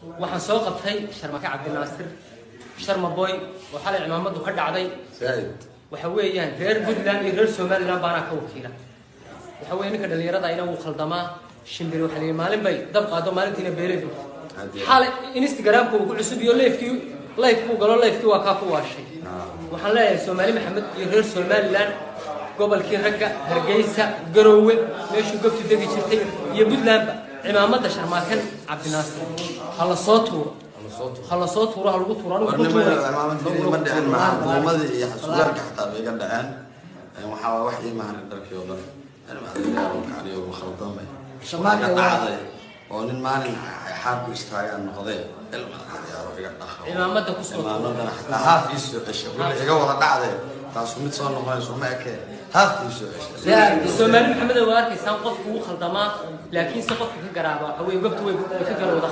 Waxaan soo qabtay Sharmake Cabdinaasir, Sharma Boy, oo xalay cimaamadu ka dhacday. Zaaid. Waxa weeyaan reer Puntland iyo reer Somaliland baanaa ka wakiila. Waxa weeye ninka dhalinyarada ina wuu khaldamaa. Shimbir waxa la yidhi maalin bay dab qaado, maalintiina beelay bugto. Xalay Instagramka uu ku cusub iyo live-kii, live buu galo, live-kii waa kaa ku waashay. Waxaan leeyahay Soomaali Maxamed iyo reer Somaliland, gobolkii ragga, Hargeysa, Garoowe, meeshuu gobtu degi jirtay, iyo Puntlandba, cimaamada Sharmaakan Cabdinaasir ha la soo tuuro, ha la soo tuuro, ha lagu tuuro. Anigu ku tuuray. Warnimada ma dhicin, maha buumadii iyo surwaalka xataa bay iga dhaceen. Waxaa waa wax ii maharin dharkii oo dhan. Anigo khaldamay Soomaaliya iga dhacday oo nin maalin xaarku istaagaan noqday. Ilma adeero, iga dhaqo. Cimaamada kusoo tuuro. Cimaamadana xataa haaf ii soo ceshay. Weli iga wada dhacday, taasu mid soo noqonayso ma ekee, haaf ii soo ceshay. Soomaali Maxamed, waa arkaysaan, qofku wuu khaldamaa, laakiin se qofka ka garaaba waxa weye gobtu way ka garowda.